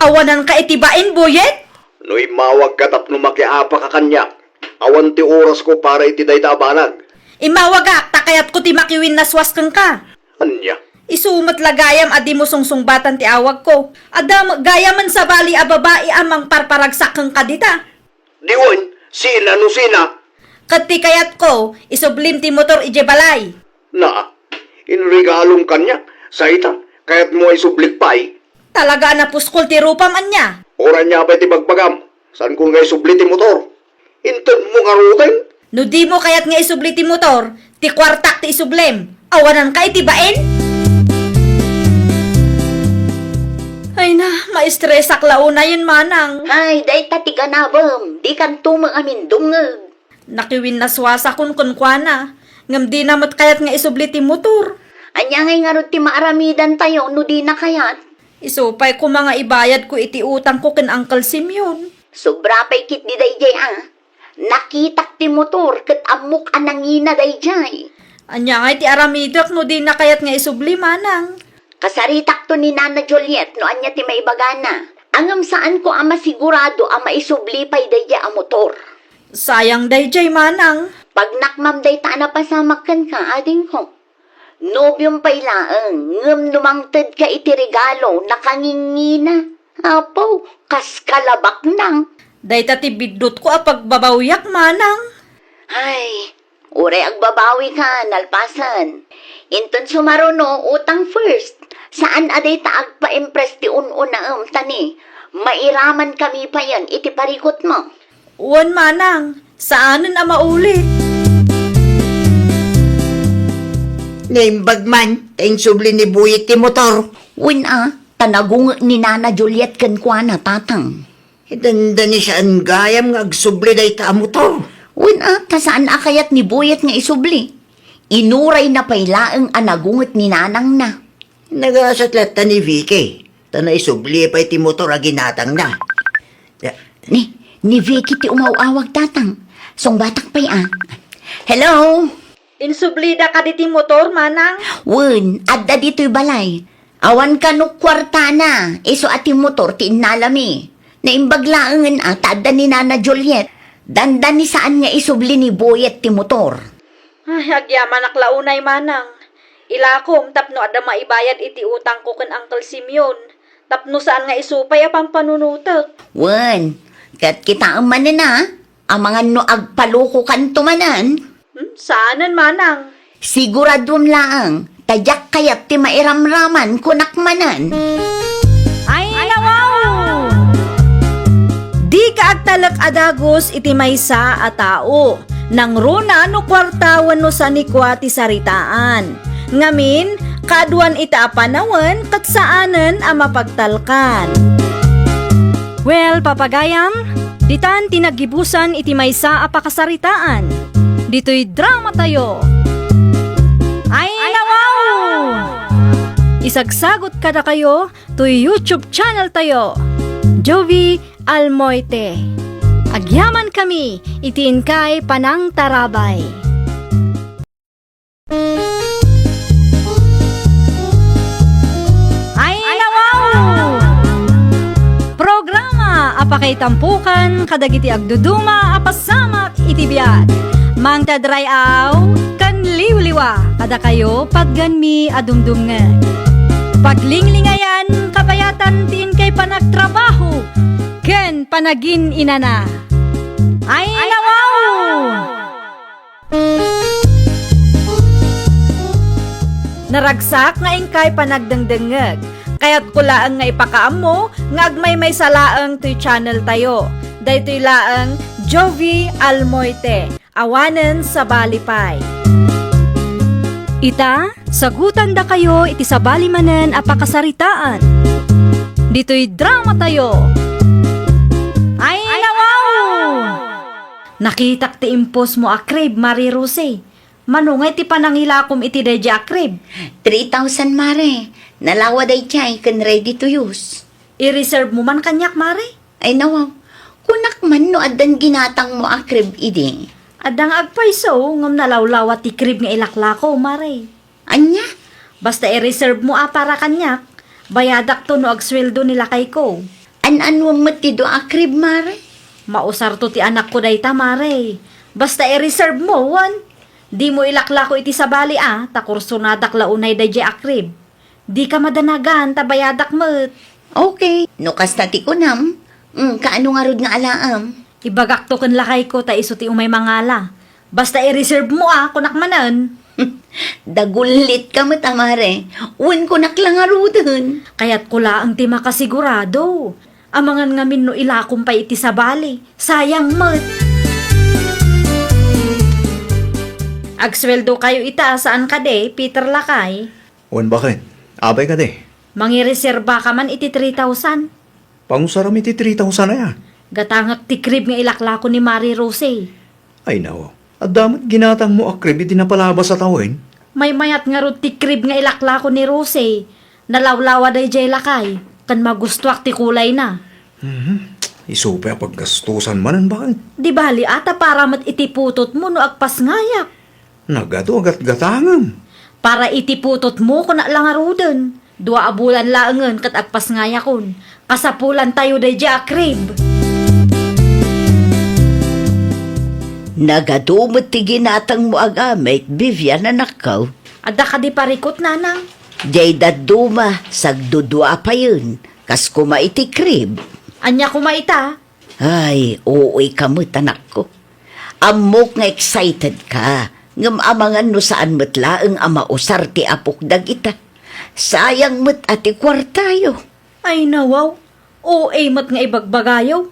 Awananka iti bain, Boyet? No immawagka tapno makiapaka kaniak, awan ti orasko para iti dayta a banag. Immawagak ta kayatko ti makiwinnaswas kenka. Ania? Isu met la gayam a dimo sungsungbatan ti awagko. Adda met gayamen sabali a babai a mangparparagsak kenka dita. Diwen, sina no sina? Ket ti kayatko, isublim ti motor idiay balay. Na, inregalom kaniak, sa ita, kayatmo a isublik pay? Talaga a napuskol ti rupam, ania? Uray ania pay ti bagbagam, saanko nga isubli ti motor. Intedmo ngaruden? No dimo kayat nga isubli ti motor, ti kuartak ti isublim. Awananka iti bain? Ay na, maistresak la unayen, manang. Ay, dayta ti ganabem, dikanto met amin dumngeg. Nakiwinnaswasakon kenkuana, ngem dina met kayat nga isubli ti motor. Ania ngay ngarud ti maaramidantayo no dina kayat? Isu pay koma nga ibayadko iti utangko ken Uncle Simeon. Sobra pay ketdi daydiay a. Nakitak ti motor ket ammok a nangina daydiay. Ania ngay ti aramidek no dina kayat nga isubli, manang? Kasaritakto ni Nana Juliet no ania ti maibagana. Ngem saanko a masigurado a maisubli pay daydiay a motor. Sayang daydiay, manang. Pagnakmam dayta a napasamak kenka, adingko. Nobiom pay laeng, ngem no mangtedka iti regalo, nakangingina. Apo, kas kalabaknang. Dayta ti biddutko a pagbabawiak, manang. Ay, uray agbabawika, nalpasen. Inton sumaruno, utang first. Saan a dayta agpaimpress ti un-unaem, ta ni, mairamankami payen iti parikutmo. Wen, manang, saanen a mauli. Naimbag man, ta insubli ni Boyet ti motor. Wen a, ta nagunget ni Nana Juliet kenkuana, tatang. Dandani saan gayam nga agsubli dayta a motor. Wen a, ta saan a kayat ni Boyet nga isubli. Inurayna pay laeng a nagunget ni nanangna. Nagasat latta ni Vicky, ta naisubli pay ti motor a ginatangna. Ya. Ni, ni Vicky ti umaw-awag, tatang. Sungbatak pay a. Hello? Insublida kadi ti motor, manang? Wen, adda ditoy balay. Awan kano kuartana, isu a ti motor ti innalami. Naimbag laengen a ta adda ni Nana Juliet. Dandani saan nga isubli ni Boyet ti motor. Ay, agyamanak la unay, manang. Ilakom tapno adda maibayad iti utangko ken Uncle Simeon, tapno saan nga isu pay a pampanunotek. Wen, ket kitaem manen a, amangan no agpalokokanto manen. Hmm, saanen, manang? Siguraduem laeng, ta diak kayat ti mairamraman, kunak manen. Ay, nawaw! Dika agtalek a dagus iti maysa a tao. Nangruna no kuarta wenno sanikua ti saritaan. Ngamin, kaaduan ita a panawen ket saanen a mapagtalkan. Well, papagayam, ditan ti naggibusan iti maysa a pakasaritaan. Ditoy dramatayo. Ay, nawaw! Isagsagot kadakayo toy YouTube channel tayo, Jovie Almoite. Agyamankami iti inkay panangtarabay. Ay, nawaw! Programa a pakaitampukan kadagiti agduduma a pasamak iti biag. Mangted ray-aw ken liwliwa kadakayo, patgenmi a dumdumngeg. Paglinglingayan, kabayatan ti inkay panagtrabaho ken panagin-inana. Ay, nawaw! Naragsak nga inkay panagdengdengngeg. Kayatko laeng nga ipakaammo nga agmaymaysa laeng toy channel tayo. Daytoy laeng Jovie Almoite, awanen sabali pay. Ita, sagutandakayo iti sabali manen a pakasaritaan. Ditoy drama tayo. Ay, nawaw! Nakitak ti impostmo a crib, Mare Rose. Mano ngay ti panangilakom iti daydiay a crib? Three thousand, Mare. Nalawa daydiay ken ready to use. I-reserve mo man kaniak, Mare? Ay, nawaw. Kunak man no addan ginatangmo a crib idi. Adda nga agpayso, ngem nalawlawa ti crib nga ilaklako, Mare. Ania? Basta i-reserve mo a para kaniak, bayadakto no agsueldo ni lakayko. An-anuem met ti dua a crib, Mare? Mausarto ti anakko dayta, Mare. Basta i-reserve mo, wen? Dimo ilaklako iti sabali a, ta kursonadak la unay daydiay a crib. Dika madanagan ta bayadak met. Okay, no kasta ti kunam, mm, kaano ngarud nga alaem? Ibagakto ken lakayko ta isu ti umay mangala. Basta i-reserve mo a, kunak manen. Dagullitka met a, Mare. Wen kunak la ngaruden. Kayatko laeng ti makasigurado. Amangan ngamin no ilakom pay iti sabali. Sayang met. Agsueldo kayo ita, saan kadi, Peter lakay? Wen baket. Apay kadi? Mangireserba ka man iti three thousand. Pangusaram iti three thousand aya? Gatangek ti crib nga ilaklako ni Mare Rose. Ay, nawaw. Adda met ginatangmo a crib idi napalabas a tawen? Maymayat ngarud ti crib nga ilaklako ni Rose. Nalawlawa daydiay lakay, ken magustuak ti kulayna. Mhm. Isu pay a paggastusan manen baket. Di bali a ta para met iti putotmo no agpasngayak. Nagadu a gatgatangem. Para iti putotmo, kunak la ngaruden. Dua a bulan laengen ket agpasngayakon. Kasapulantayo daydiay a crib. Nagadu met ti ginatangmo a gamit, Vivian, anakko. Adda kadi parikut, nanang? Diay dadduma, sagdudua payen. Kas koma iti crib. Ania koma ita? Ay, uy ka met, anakko. Ammok nga excited ka, ngem amangan no saan met laeng a mausar ti apok dagita. Sayang met a ti kuartayo. Ay, nawaw. O A met nga ibagbagayo.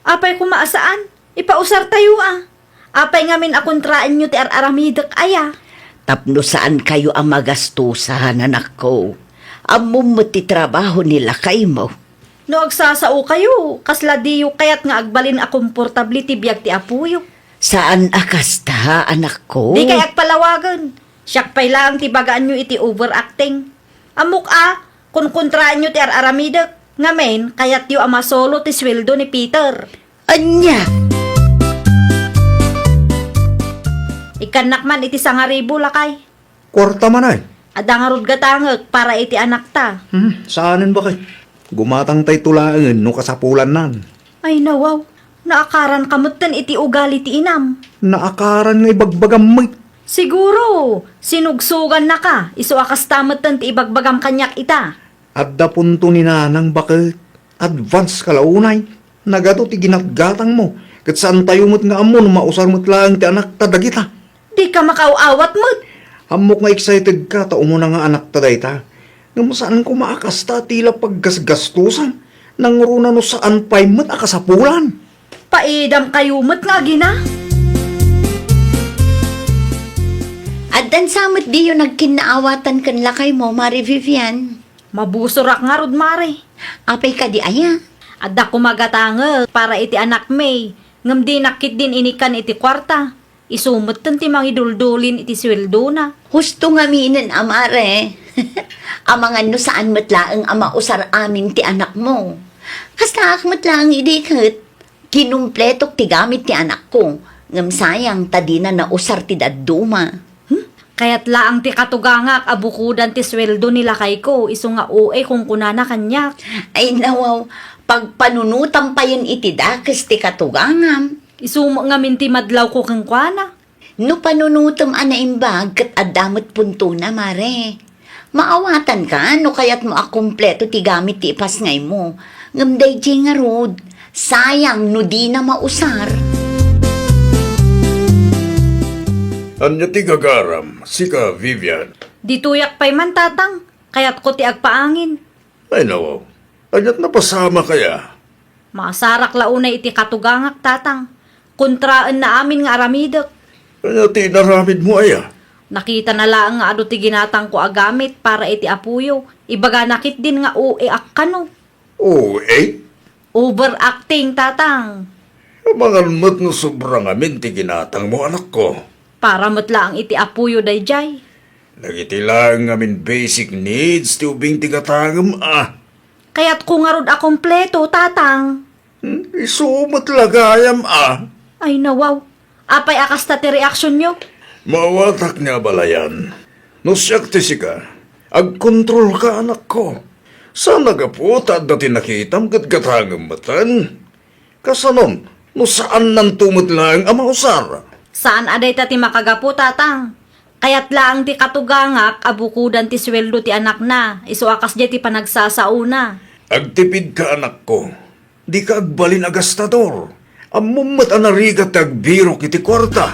Apay koma a saan? Ipausartayo a. Apay ngamin a kontraenyo ti ar-aramidek aya? Tapno saankayo a magastusan, anakko. Ammom met ti trabaho ni lakaymo. No agsasaokayo, kasla diyo kayat nga agbalin a komportable ti biag ti apoyo? Saan a kasta, anakko. Dikay agpalawagen. Siak pay laeng ti bagaanyo iti overacting. Ammok a, konkontraenyo ti ar-aramidek. Ngamin, kayatyo a masolo ti sueldo ni Peter. Ania? Ikkannak man iti sangaribu, lakay. Kuarta man ay? Adda ngarud gatangek para iti anakta. Hmm, saanen baket. Gumatangtayto laengen no kasapulannan. Ay, nawaw. Naakaranka metten iti ugali ti inam. Naakaran nga ibagbagam met. Siguro, sinugsogannaka, isu a kasta metten ti ibagbagam kaniak ita. Adda punto ni nanang baket. Advance ka la unay. Nagadu ti ginatgatangmo, ket saantayo met nga ammo no mausar met laeng ti anakta dagita. Dika makaaw-awat met. Ammok nga excited ka ta umuna nga anakta dayta. Ngem saan koma a kasta ti la paggasgastusan. Nangruna no saan pay met a kasapulan. Paidam kayo met nga agina. Addan sa met diyo nagkinnaawatan ken lakaymo, Mare Vivian? Mabusorak ngarud, Mare. Apay kadi aya? Adda koma gatangek para iti anakmi, ngem dinak ketdin inikkan iti kuarta. Isu metten ti mangiduldulin iti sueldona. Husto ngaminen a, Mare. Amangan no saan met laeng a mausar amin ti anakmo. Kastaak met laeng idi ket. Kinumpletok ti gamit ti anakko, ngem sayang ta dina nausar ti dadduma. Hmm? Kayat laeng ti katugangak a bukodan ti sueldo ni lakayko, isu nga O A kunkunana kaniak. Ay, nawaw, pagpanunotam payen iti dakes ti katugangam. Isu met ngamin ti madlawko kenkuana. No panunotem a naimbag ket adda met puntona, Mare. Maawatanka no kayatmo a kompleto ti gamit ti ipasngaymo. Ngem daydiay ngarud, sayang no dina mausar. Ania ti gagaram, sika, Vivian? Ditoyak pay man, Tatang. Kayatko ti agpaangin. Ay, nawaw. Aniat napasamak aya? Masarak la unay iti katugangak, Tatang. Kontraenna amin nga aramidek. Ania ti inaramidmo aya? Nakitana laeng nga adu ti ginatangko a gamit para iti apoyo. Ibagana ketdin nga O A ak kano. O A? Overacting, Tatang. Amangan met no sobra ngamin ti ginatangmo, anakko. Para met laeng iti apoyo daydiay. Dagiti laeng ngamin basic needs ti ubing ti gatangem a. Kayatko ngarud a kompleto, Tatang. Hmm, isu met la gayam a. Ay, nawaw. Apay a kasta ti reaksionyo? Maawatak nga abalayan. No siak ti sika, agkontrolka, anakko. Saan a gapu ta adda ti nakitam ket gatangem metten. Kasanon, no saannanto met laeng a mausar? Saan a dayta ti makagapu, Tatang. Kayat laeng ti katugangak a bukodan ti sueldo ti anakna, isu a kasdiay ti panagsasaona. Agtipidka, anakko. Dika agbalin a gastador. Ammom met a narigat ti agbirok iti kuarta.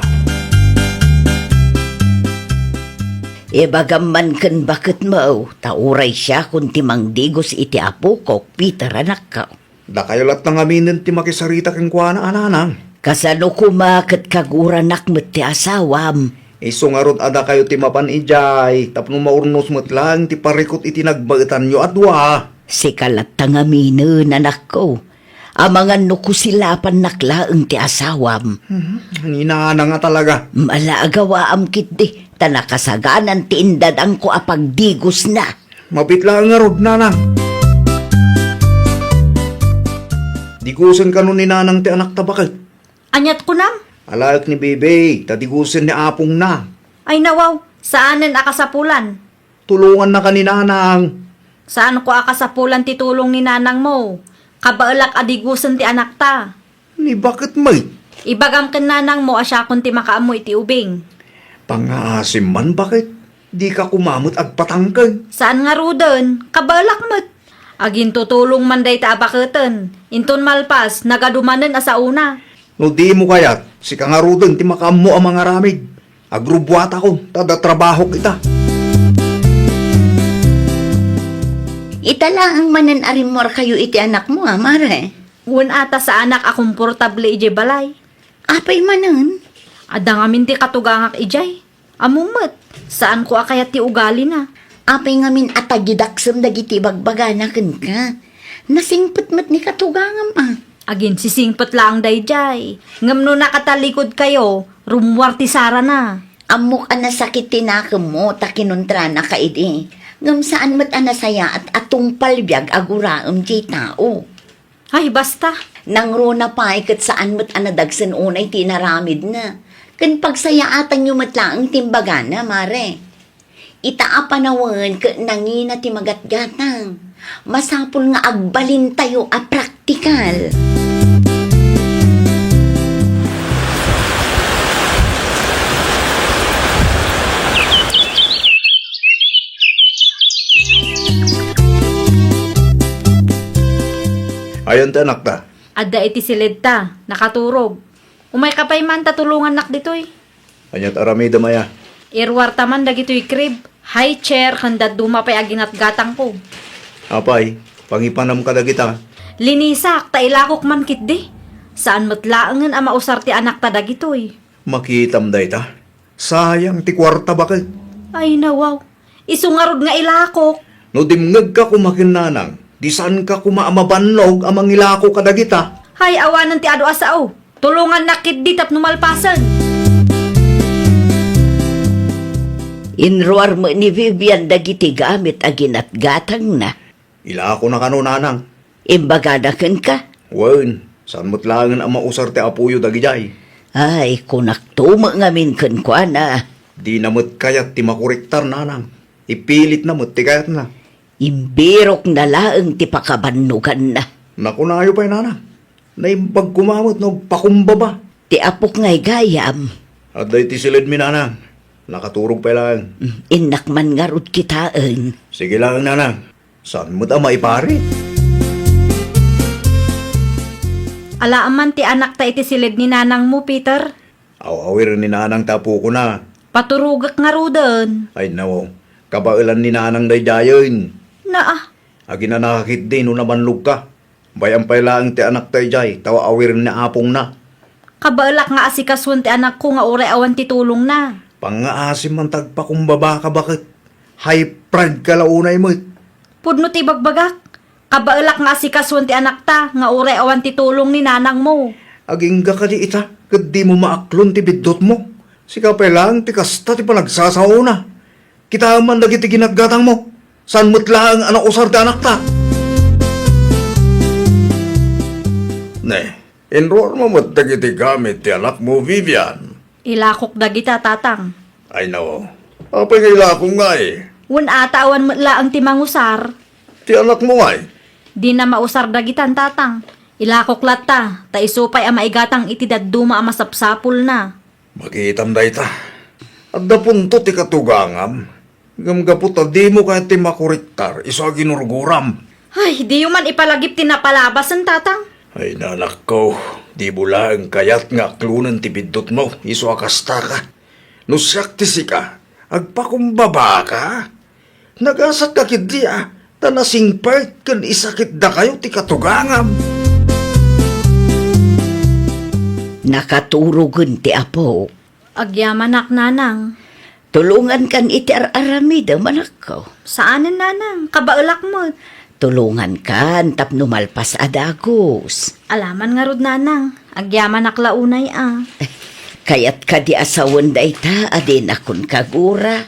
Ibagam man ken baketmo, ta uray siakon ti mangdigos iti apokok, Peter, anakko. Dakayo latta ngaminen ti makisarita kenkuana a nanang. Kasano koma ket kaguranak met ti asawam? Isu ngarud a dakayo ti mapan idiay tapno maurnos met laeng ti parikut iti nagbaetanyo a dua. Sika latta ngaminen, anakko. Amangan no kusilapannak laeng ti asawam. Mhm. Ni nanang a talaga. Ala a gawaam ketdi, ta nakasaganan ti indadangko a pagdigosna. Mabit laeng ngarud, nanang. Digosen kano ni nanang ti anakta baket? Aniat kunam? Alaek ni Bebe, ta digosen ni apongna. Ay nawaw, saanen a kasapulan. Tulongannaka ni nanang. Saanko a kasapulan ti tulong ni nanangmo. Kabaelak a digosen ti anakta. Ni baket met? Ibagam ken nanangmo a siakon ti makaammo iti ubing. Pangngaasim man baket? Dika koma met agpatangken. Saan ngaruden, kabaelak met. Agintutulong man dayta a baketen. Inton malpas, nagadu manen a saona. No dimo kayat, sika ngaruden ti makaammo a mangaramid. Agrubbuatakon, ta adda trabahok ita. Ita laeng manen a rimmuarkayo iti anakmo, a, mare? Wen a, ta saanak a komportable idiay balay. Apay manen? Adda ngamin ti katugangak idiay. Ammom met, saanko a kayat ti ugalina. Apay ngamin a tagidaksem dagiti ibagbagana kenka? Nasingpet met ni katugangam a. Aginsisingpet laeng daydiay. Ngem no nakatalikudkayo, rummuar ti sarana. Ammok a nasakit ti nakemmo ta kinuntrana ka idi. Ngem saan met a nasayaat a tungpal biag a guraem diay tao. Ay, basta. Nangruna pay ket saan met a nadagsen unay ti inaramidna. Ken pagsayaatanyo met laeng ti imbagana, mare. Ita a panawen ket nangina ti magatgatang. Masapul nga agbalintayo a praktikal. Ayan ti anakta. Adda iti siledta, nakaturog. Umayka pay man ta tulongannak ditoy. Aniat aramidem aya? Iruarta man dagitoy crib, high chair, ken dadduma pay a ginatgatangko. Apay, pangipanam kadagita? Linisak, ta ilakok man ketdi. Saan met laengen a mausar ti anakta dagitoy. Makitam dayta? Sayang ti kuarta baket. Ay, nawaw. Isu ngarud nga ilakok. No dimngegka koma ken nanang, di saanka koma a mabannog a mangilako kadagita. Hay, awanen ti adu a sao. Tulongannak ketdi tapno malpasen. Inruar met ni Vivian dagiti gamit a ginatgatangna. Ilakona kano, nanang. Imbagada kenka? Wen, saan met laengen a mausar ti apoyo dagidiay. Ay, kunakto met ngamin kenkuana. Dina met kayat ti makorektar, nanang. Ipilitna met ti kayatna. Imbirokna laeng ti pakabannoganna. Nakunayo pay, nanang. Naimbag koma met no agpakumbaba. Ti apok ngay gayam. Adda iti siledmi, nanang. Nakaturog pay laeng. Mm, innak man ngarud kitaen. Sige laeng, nanang. Saan met a maiparit? Alaam man ti anakta iti siled ni nanangmo, Peter. Aw-awiren ni nanang ti apokona. Paturogek ngaruden. Ay, nawaw. Kabaelan ni nanang daydiayen. Naa. Aginanaka ketdi no nabannogka. Bay-am pay laeng ti anakta idiay, ta awiren ni apongna. Kabaelak nga asikasuen ti anakko nga uray awan ti tulongna. Pangngaasim man ta agpakumbabaka baket. High pride ka la unay met. Pudno ti bagbagak. Kabaelak nga asikasuen ti anakta nga uray awan ti tulong ni nanangmo. Agingga kadi ita, ket dimo maaklon ti biddutmo. Sika pay laeng ti kasta ti panagsasaona. Kitaem man dagiti ginatgatangmo. Saan met laeng a nausar ti anakta. Ne, inruarmo met dagiti gamit ti anakmo, Vivian. Ilakok dagita, Tatang. Ay, nao. Apay nga ilakom ngay? Wen ata awan met laeng ti mangusar. Ti anakmo ngay? Dina mausar dagitan, Tatang. Ilakok latta, ta isu pay a maigatang iti dadduma a masapsapulna. Makitam dayta. Adda punto ti katugangam. Ngem gapu ta dimo kayat ti makuriktar, isu a ginurguram. Ay, diyo man ipalagip ti napalabasen, Tatang. Ay, nanakko, dimo laeng kayat nga aklonen ti biddutmo, isu a kastaka. No siak ti sika, agpakumbabaka? Nagasatka ketdi a, ta nasingpet ken isakitdakayo ti katugangam. Nakaturogen ti apo. Agyamanak, Nanang. Tulongankan iti ar-aramidem, anakko. Saanen, Nanang. Kabaelak met. Tulongankan tapno malpas a dagus. Alaman ngarud, Nanang. Agyamanak la unay a. Kayat kadi a sawen dayta a dinakon kagura?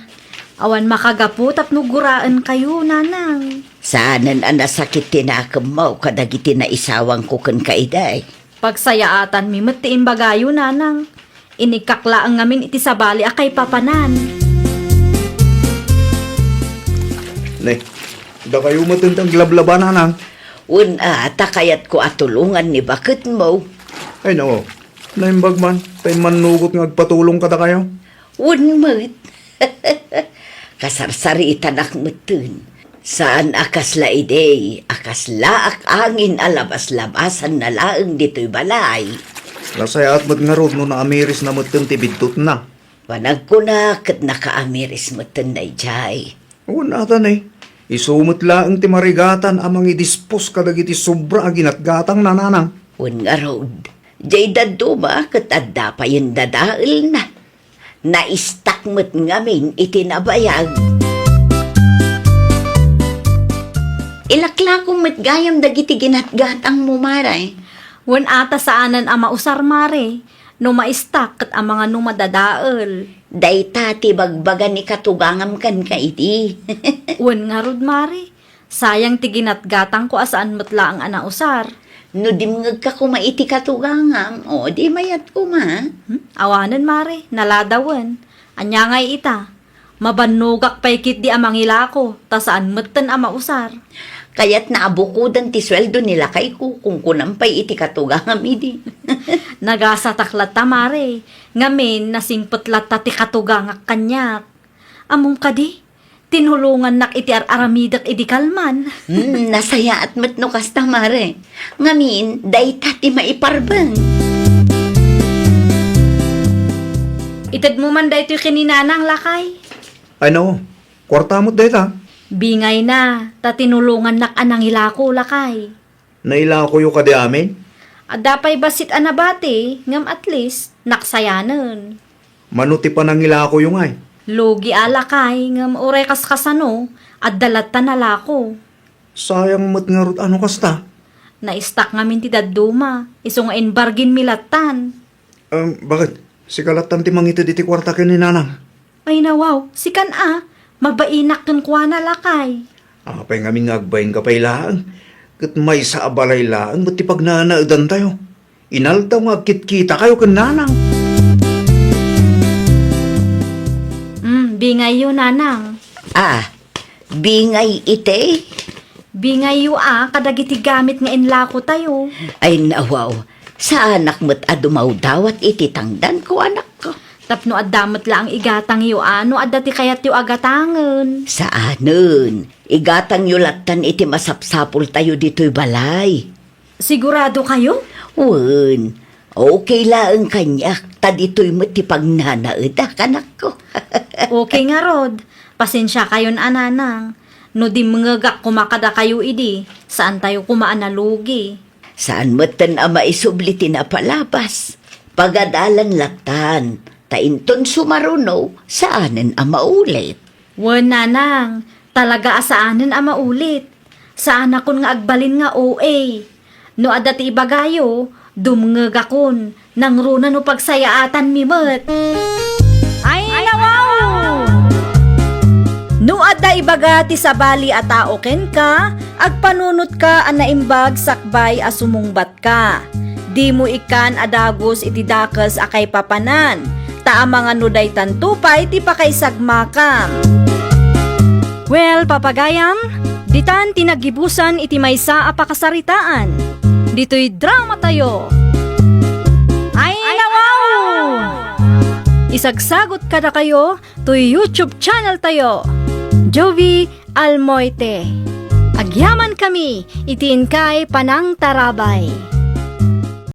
Awan makagapu tapno guraenkayo, Nanang. Saanen a nasakit ti nakemmo kadagiti naisawangko kenka idiay. Pagsayaatanmi met ti imbagayo, Nanang. Inikkak laeng ngamin iti sabali a kaipapanan. Ne, dakayo met ti aglablaba, Nanang. Wen a, ta kayatko a tulongan ni baketmo. Ay, nao. Naimbag man, ta immannugot nga agpatulong kadakayo. Wen met. Kasarsaritanak metten. Saan a kasla idi a kaslaak angin a labas-labasanna laeng ditoy balay. Nasayaat met ngarud no naamirisna metten ti biddutna. Panagkuna ket nakaamiris metten daydiay. Wen ata ne, isu met laeng ti marigatan a mangidispos kadagiti sobra a ginatgatangna, Nanang. Wen ngarud, diay dadduma ket adda payen dadaelna. Naistak met ngamin iti nabayag. Ilaklako met gayam dagiti ginatgatangmo, Mare. Wen ata saanen a mausar, Mare. No maistak ket amangan no madadael. Dayta ti bagbaga ni katugangam kenka idi. Wen ngarud, Mare. Sayang ti ginatgatangko a saan met laeng a nausar. No dimngegka koma iti katugangam, o, di mayat koma. Hmm? Awanen, Mare, naladawen. Ania ngay ita? Mabannogak pay ketdi a mangilako, ta saan metten a mausar. Kayatna a bukoden ti sueldo ni lakayko, kunkunam pay iti katugangam idi. Nagasatak latta, Mare. Ngamin, nasingpet latta ti katugangak kaniak. Ammom kadi? Tinulongannak iti ar-aramidek idi kalman. Hmm, nasayaat met no kasta, Mare. Ngamin, dayta ti maiparbeng. Itedmo man daytoy ken ni Nanang, lakay. Ay, nao. Kuarta met dayta. Bingayna, ta tinulongannak a nangilako, lakay. Nailakoyo kadi amin? Adda pay bassit a nabati, ngem at least, naksayanen. Mano ti panangilakoyo ngay? Lugi a lakay, ngem uray kaskasano, adda latta nalako. Sayang met ngarud a no kasta. Naistak ngamin ti dadduma, isu nga imbarginmi lattan. Em, baket? Sika lattan ti mangited iti kuarta ken ni Nanang? Ay, nawaw, sikan a, mabainak kenkuana, lakay. Apay ngamin nga agbainka pay laeng? Ket maysa a balay laeng met ti pagnanaedantayo. Inaldaw nga agkitkitakayo ken Nanang. Mm, bingayyo, Nanang. Ah, bingay iti? Bingayyo a kadagiti gamit nga inlakotayo. Ay, nawaw. Saanak met a dumawdawat iti tangdanko, anakko. Tapno adda met laeng igatangyo a no adda ti kayatyo a gatangen. Saanen. Igatangyo lattan iti masapsapultayo ditoy balay. Siguradokayo? Wen. Okay laeng kaniak, ta ditoy met ti pagnanaedak, anakko. Okay ngarud. Pasensiakayon a, Nanang. No dimngegak koma kadakayo idi, saantayo koma a nalugi. Saan metten a maisubli ti napalabas. Pagadalan lattan, ta inton sumaruno, saanen a maulit. Wen, nanang, talaga a saanen a maulit. Saanakon nga agbalin nga O A. No adda ti ibagayo, dumngegakon, nangruna no pagsayaatanmi met. Ay, nawaw! No adda ibaga ti sabali a tao kenka, agpanunotka a naimbag sakbay a sumungbatka. Dimo ikkan a dagus iti dakes a kaipapanan, ta amangan no daytanto pay ti pakaisagmakam. Well, papagayam, ditan ti naggibusan iti maysa a pakasaritaan. Ditoy dramatayo. Ay, nawaw! Isagsagot kadakayo toy YouTube channel tayo, Jovie Almoite. Agyaman kami iti inkay panangtarabay.